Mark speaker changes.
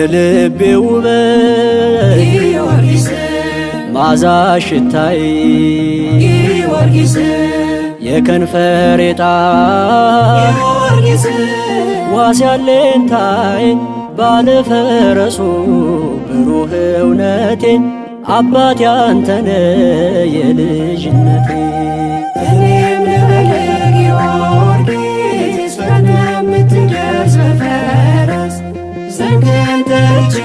Speaker 1: የልቤ ውበት
Speaker 2: ጊዮርጊስ
Speaker 1: ማዛ ሽታይ
Speaker 2: ጊዮርጊስ
Speaker 1: የከንፈሬ ጣዕም
Speaker 2: ጊዮርጊስ
Speaker 1: ዋስ ያለኝታዬ ባለፈረሱ ብሩህ እውነቴ አባት ያንተነ የልጅነቴ።
Speaker 2: እኔም ልበልህ ጊዮርጊስ ፈጥነህ የምትደርስ በፈረስ ስምህን ጠርቼ